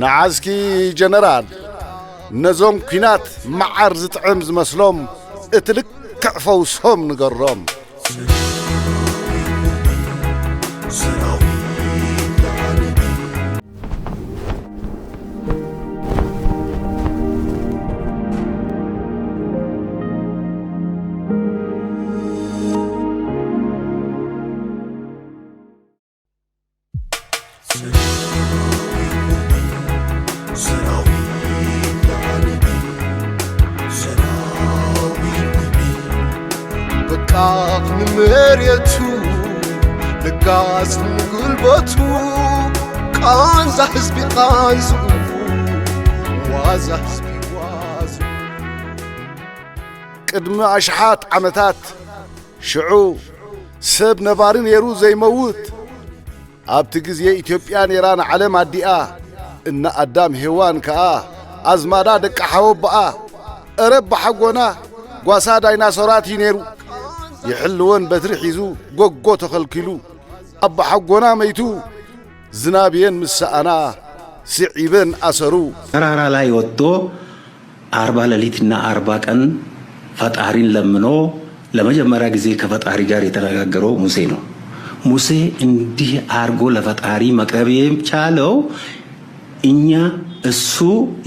ንዓስኪ ጀነራል፣ ነዞም ኲናት መዓር ዝጥዕም ዝመስሎም እቲ ልክዕ ፈውሶም ንገሮም። ብቃቕ ንመሬቱ ልጋስ ንጉልበቱ ቃንዛ ህዝቢ ቃንዝኡ ዋዛ ህዝቢ ዋዝኡ። ቅድሚ ኣሽሓት ዓመታት ሽዑ ሰብ ነባሪ ነይሩ ዘይመውት ኣብቲ ግዜ ኢትዮጵያ ነይራ ንዓለም ኣዲኣ፣ እነ ኣዳም ሄዋን ከኣ ኣዝማዳ ደቂ ሓወቦኣ። እረ ኣቦሓጎና ጓሳ ዳይናሶራት እዩ ነይሩ። ይሕልወን በትሪ ሒዙ ጎጎ ተኸልኪሉ። ኣቦሓጎና መይቱ ዝናብ እየን ምስ ሰኣና ስዒበን ኣሰሩ። ተራራ ላይ ወጥቶ አርባ ሌሊትና አርባ ቀን ፈጣሪን ለምኖ ለመጀመሪያ ጊዜ ከፈጣሪ ጋር የተነጋገረው ሙሴ ነው። ሙሴ እንዲህ አርጎ ለፈጣሪ መቅረብ የቻለው እኛ እሱ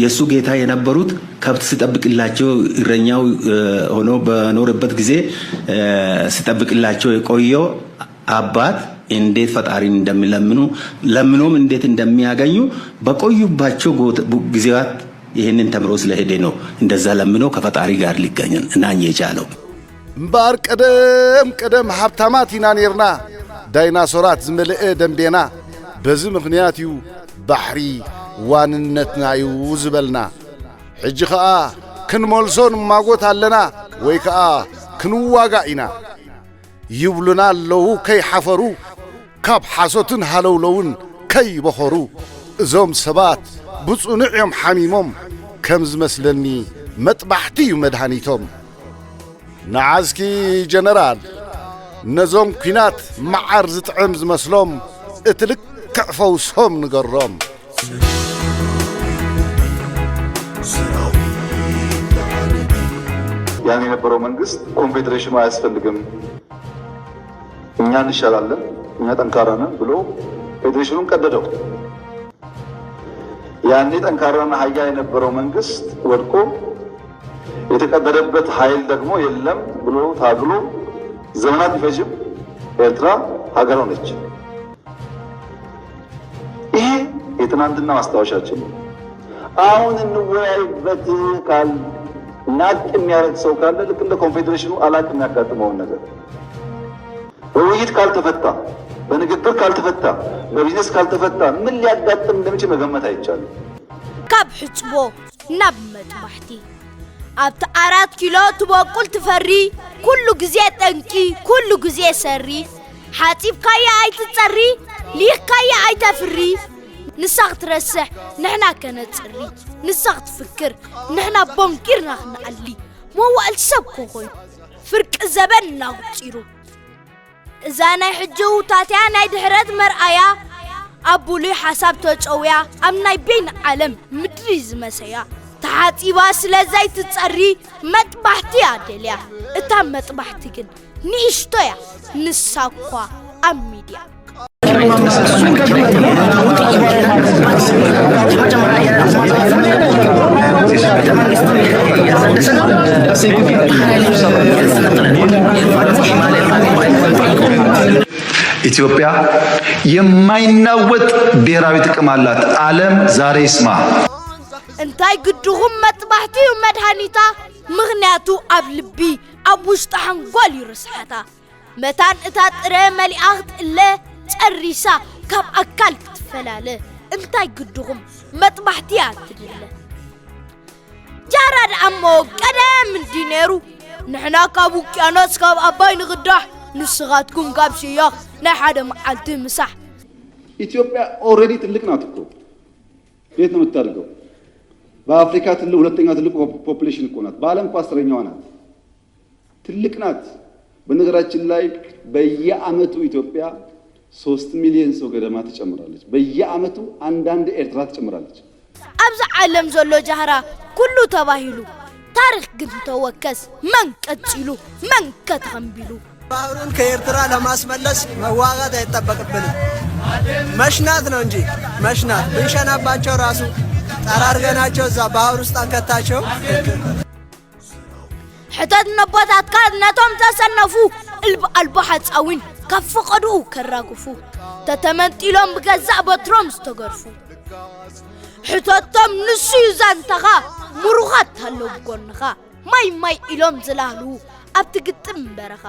የእሱ ጌታ የነበሩት ከብት ሲጠብቅላቸው እረኛው ሆኖ በኖረበት ጊዜ ሲጠብቅላቸው የቆየው አባት እንዴት ፈጣሪን እንደሚለምኑ ለምኖም እንዴት እንደሚያገኙ በቆዩባቸው ጊዜያት ይህንን ተምሮ ስለሄደ ነው እንደዛ ለምኖ ከፈጣሪ ጋር ሊገናኝ የቻለው። እምበኣር ቀደም ቀደም ሃብታማት ኢና ኔርና፣ ዳይናሶራት ዝመልአ ደምቤና። በዚ ምኽንያት እዩ ባሕሪ ዋንነትና እዩ ዝበልና። ሕጂ ኸኣ ክንመልሶ ንማጎት ኣለና ወይ ከኣ ክንዋጋእ ኢና። ይብሉና ኣለዉ ከይሓፈሩ፣ ካብ ሓሶትን ሃለውለውን ከይበኸሩ። እዞም ሰባት ብጽኑዕ እዮም ሓሚሞም፣ ከም ዝመስለኒ መጥባሕቲ እዩ መድሃኒቶም። ንዓስኪ ጀነራል፣ ነዞም ኲናት መዓር ዝጥዕም ዝመስሎም እቲ ልክዕ ፈውሶም ንገሮም። ያን የነበረው መንግስት ኮንፌዴሬሽኑ አያስፈልግም፣ እኛ እንሻላለን፣ እኛ ጠንካራ ነን ብሎ ፌዴሬሽኑን ቀደደው። ያኔ ጠንካራና ሀያል የነበረው መንግስት ወድቆ የተቀደደበት ኃይል ደግሞ የለም ብሎ ታግሎ ዘመናት ቢፈጅም ኤርትራ ሀገር ሆነች። ይሄ የትናንትና ማስታወሻችን ነው። አሁን እንወያይበት ካል ናቅ የሚያደርግ ሰው ካለ ልክ እንደ ኮንፌዴሬሽኑ አላቅ የሚያጋጥመውን ነገር በውይይት ካልተፈታ፣ በንግግር ካልተፈታ፣ በቢዝነስ ካልተፈታ ምን ሊያጋጥም እንደሚችል መገመት አይቻልም። ካብ ሕጽቦ ናብ መጥባሕቲ ኣብቲ ኣራት ኪሎ ትበቁል ትፈሪ ኩሉ ግዜ ጠንቂ ኩሉ ግዜ ሰሪ ሓጺብካያ ኣይትጸሪ ሊኽካያ ኣይተፍሪ ንሳ ክትረስሕ ንሕና ከነጽሪ ንሳ ክትፍክር ንሕና ቦንኪርና ክንኣሊ መዋእል ሰብ ኮኾይ ፍርቂ ዘበን እናቑጺሩ እዛ ናይ ሕጂ ውታትያ ናይ ድሕረት መርኣያ ኣብ ብሉይ ሓሳብ ተጨውያ ኣብ ናይ ቤን ዓለም ምድሪ ዝመሰያ ተሓጺባ ስለ ዘይትጸሪ መጥባሕቲ እያ ደልያ እታ መጥባሕቲ ግን ንእሽቶ እያ ንሳ እኳ ኣብ ሚድያ ኢትዮጵያ የማይናወጥ ብሔራዊ ጥቅም አላት። ዓለም ዛሬ ይስማ። እንታይ ግድኹም መጥባሕቲ እዩ መድሃኒታ ምኽንያቱ ኣብ ልቢ ኣብ ውሽጢ ሓንጎል እዩ ርስሓታ መታን እታ ጥረ መሊኣ ክትእለ ጨሪሳ ካብ ኣካል ክትፈላለ እንታይ ግድኹም መጥባሕቲ እያ ትድለ ጃራድ ኣሞ ቀደም እንዲ ነይሩ ንሕና ካብ ውቅያኖስ ካብ ኣባይ ንቕዳሕ ንስኻትኩም ካብ ሽያኽ ናይ ሓደ መዓልቲ ምሳሕ ኢትዮጵያ already ትልቅ ናት እኮ የት ነው የምታድገው በአፍሪካ ትልቅ ሁለተኛ ትልቅ population እኮ ናት በአለም እኮ አስረኛዋ ናት ትልቅ ናት በነገራችን ላይ በየአመቱ ኢትዮጵያ ሶስት ሚሊዮን ሰው ገደማ ትጨምራለች በየአመቱ አንዳንድ ኤርትራ ትጨምራለች ኣብዚ ዓለም ዘሎ ጃህራ ኩሉ ተባሂሉ፣ ታሪኽ ግን ተወከስ መን ቀጺሉ መን ከተኸንቢሉ። ባህሩን ከኤርትራ ለማስመለስ መዋጋት አይጠበቅብንም። መሽናት ነው እንጂ መሽናት። ብንሸናባቸው ራሱ ጠራርገናቸው እዛ ባህር ውስጥ አንከታቸው። ሕተት ነቦታትካ ነቶም ተሰነፉ፣ እልቢ ኣልቦ ሓጻዊን ካብ ፈቐድኡ ከራግፉ፣ ተተመንጢሎም ብገዛእ በትሮም ዝተገርፉ። ሕተቶም ንሱ እዩ ዛንታኻ፣ ምሩኻት ኣለዉ ብጎንኻ። ማይ ማይ ኢሎም ዝላህልዉ ኣብቲ ግጥም በረኻ።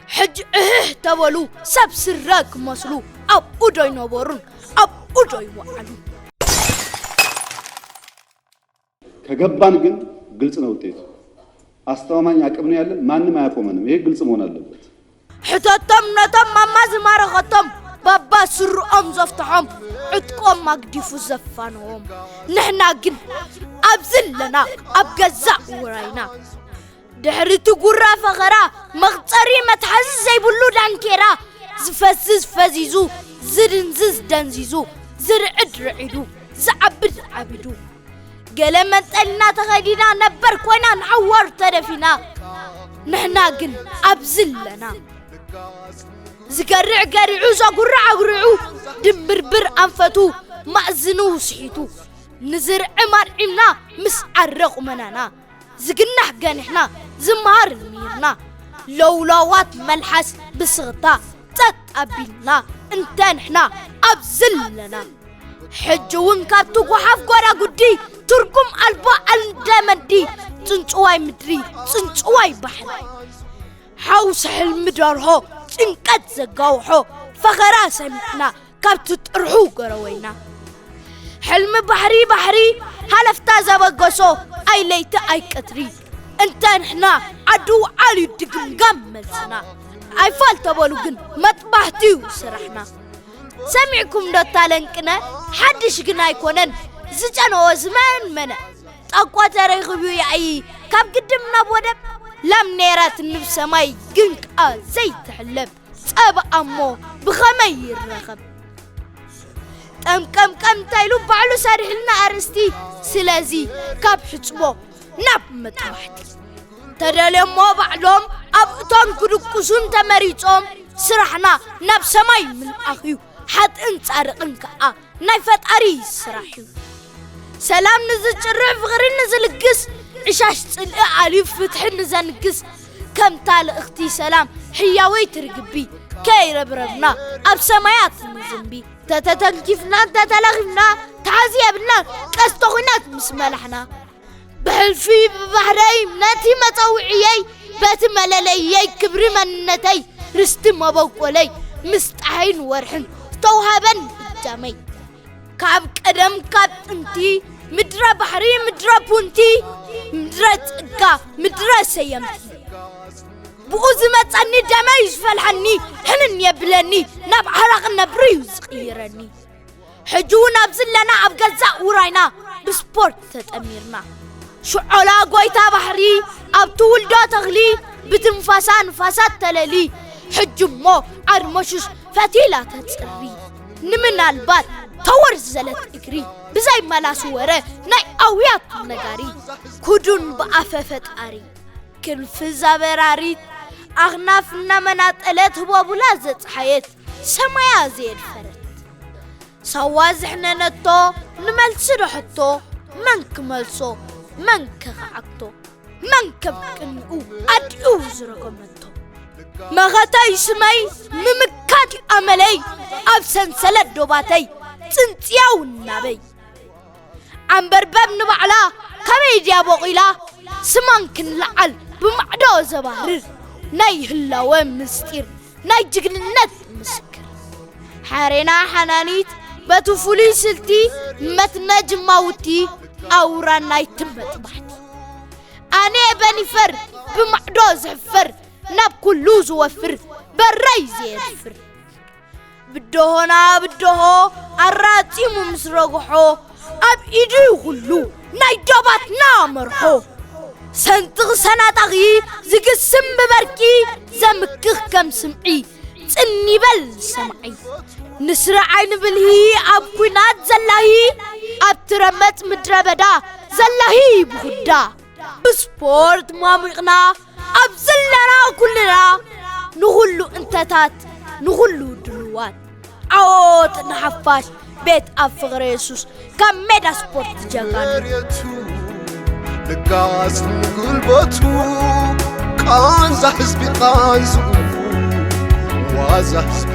ሕጂ እህህ ተበሉ ሰብ ስረ ክመስሉ፣ ኣብኡ ዶ ይነበሩን ኣብኡ ዶ ይወዓሉ። ከገባን ግን ግልጽ ነው ውጤቱ። አስተማማኝ አቅም ነው ያለን፣ ማንም አያቆመንም። ይሄ ግልጽ መሆን አለበት። ሕተቶም ነቶም ማማ ዝማረኸቶም፣ ባባ ስርኦም ዘፍትሖም፣ ዕጥቆም ኣግዲፉ ዘፋነዎም። ንሕና ግን ኣብዚ ኣለና ኣብ ገዛእ ውራይና። ድሕሪ እቲ ጉራ ፈኸራ፣ መቕጸሪ መትሓዚ ዘይብሉ ዳንኬራ፣ ዝፈስስ ፈዚዙ፣ ዝድንዝዝ ደንዚዙ፣ ዝርዕድ ርዒዱ፣ ዝዓብድ ዓቢዱ። ገለ መንጠሊና ተኸዲና፣ ነበር ኮይና ንዓዋር ተደፊና። ንሕና ግን ኣብዚ ኣለና። ዝገርዕ ገሪዑ፣ ዘጉርዕ ኣጉሪዑ፣ ድምብርብር ኣንፈቱ፣ ማእዝኑ ስሒቱ፣ ንዝርዕም ኣርዒምና ምስ ዓረ ቁመናና። ዝግናሕ ገኒሕና፣ ዝመሃር ሚርና፣ ለውላዋት መልሓስ ብስኽታ ጸጥ ኣቢልና፣ እንተ ንሕና ኣብዚ ኣለና። ሕጂ እውን ካብቲ ጓሓፍ ጓዳ ጉዲ፣ ትርጉም ኣልቦ ኣልደ መዲ፣ ጽንጽዋይ ምድሪ፣ ጽንጽዋይ ባሕሪ። ሓውሲ ሕልሚ ደርሆ፣ ጭንቀት ዘጋውሖ፣ ፈኸራ ሰሚዕና፣ ካብቲ ጥርሑ ገረወይና። ሕልሚ ባሕሪ ባሕሪ፣ ሃለፍታ ዘበገሶ፣ ኣይ ለይቲ ኣይ ቀትሪ። እንተ ንሕና ዓዲ ውዓል እዩ ድግምጋም መልስና። ኣይፋል ተበሉ ግን መጥባሕቲ እዩ ስራሕና። ሰሚዕኩም ዶ እታ ለንቅነ? ሓድሽ ግን ኣይኮነን ዝጨነወ ዝመንመነ። ጣቋ ተረኺቡ ያኢ ካብ ግድም ናብ ወደብ፣ ላም ነይራ ትንብ ሰማይ ግን ከኣ ዘይትሕለብ። ጸባ እሞ ብኸመይ ይረኸብ? ጠምቀምቀም እንተ ኢሉ ባዕሉ ሰሪሕልና ኣርእስቲ። ስለዚ ካብ ሕጽቦ ናብ መጥባሕቲ ተደልዮሞ ባዕሎም ኣብ እቶን ክድቅሱን ተመሪጾም፣ ስራሕና ናብ ሰማይ ምልኣኽ እዩ፣ ሓጥእን ጻድቕን ከኣ ናይ ፈጣሪ ስራሕ እዩ። ሰላም ንዝጭርሕ ፍቕሪ ንዝልግስ፣ ዕሻሽ ጽልኢ ኣልዩ ፍትሒ ንዘንግስ፣ ከምታ ልእኽቲ ሰላም ሕያወይቲ ርግቢ፣ ከይረብረብና ኣብ ሰማያት ንዝንቢ። ተተተንኪፍና እንተተለኺፍና፣ ተሓዚ የብልናን ቀስተ ኹናት ምስ መላሕና። ብሕልፊ ብባህረይ ነቲ መጸውዕየይ፣ በቲ መለለይየይ ክብሪ መንነተይ፣ ርስቲ መበቆለይ ምስ ጸሓይን ወርሕን ዝተውሃበን እጃመይ። ካብ ቀደም ካብ ጥንቲ፣ ምድረ ባሕሪ ምድረ ፑንቲ፣ ምድረ ጸጋ ምድረ ሰየምቲ። ብኡ ዝመጸኒ ደመይ ዝፈልሐኒ፣ ሕንን የብለኒ፣ ናብ ዓራቕ ነብሪ እዩ ዝቕይረኒ። ሕጂ እውን ኣብዚ ኣለና ኣብ ገዛእ ውራይና ብስፖርት ተጠሚርና። ሽዖላ ጎይታ ባሕሪ ኣብ ትውልዶ ተኽሊ ብትንፋሳ ንፋሳት ተለሊ። ሕጂ እሞ ዓርሞሹሽ ፈቲላ ተጽሪ። ንምናልባት ተወርዘለት እግሪ ብዘይ መላሲ ወረ ናይ ኣውያት ነጋሪ። ክዱን ብኣፈ ፈጣሪ ክንፊ ዛበራሪት ኣኽናፍ እናመናጠለት ህቦቡላ ዘጽሓየት ሰማያ ዘየድፈረት። ሳዋ ዝሕነነቶ ንመልሲ ዶ ሕቶ መን ክመልሶ መን ከኸዓግቶ መን ከም ቅንኡ ኣዲኡ ዝረገመቶ። መኸተይ ስመይ ምምካት እዩ ኣመለይ ኣብ ሰንሰለት ዶባተይ ጽንጽያው እናበይ። ዓምበርበብ ንባዕላ ካበይ ድያ ቦቒላ ስማን ክንለዓል ብማዕዶ ዘባህርር ናይ ህላወ ምስጢር ናይ ጅግንነት ምስክር። ሓሬና ሓናኒት በቲ ፍሉይ ስልቲ መትነ ጅማውቲ ኣውራ ናይቲ መጥባሕቲ። ኣነ በኒፈር ብማዕዶ ዝሕፈር ናብ ኩሉ ዝወፍር በራይ ዘየድፍር። ብደሆና ብደሆ ኣራጺሙ ምስ ረግሖ ኣብ ኢዱ እዩ ኩሉ ናይ ዶባትና መርሖ። ሰንጥቕ ሰናጣኺ ዝግስም ብበርቂ ዘምክኽ ከም ስምዒ ጽን ይበል ሰማዒ። ንስርዓይ ንብልሂ ኣብ ኲናት ዘላሂ ኣብቲ ረመጽ ምድረ በዳ ዘላ ሂ ብኹዳ። ብስፖርት ሟሙቕና ኣብ ዘለና ኩልና ንኹሉ እንተታት ንኹሉ ድልዋት። ዓወት ንሓፋሽ ቤት ኣብ ፍቕሪ የሱስ ካብ ሜዳ ስፖርት ጀጋኑ። መሬቱ ልጋስ ንጉልበቱ ቃንዛ ህዝቢ ቃንዝኡ ዋዛ ህዝቢ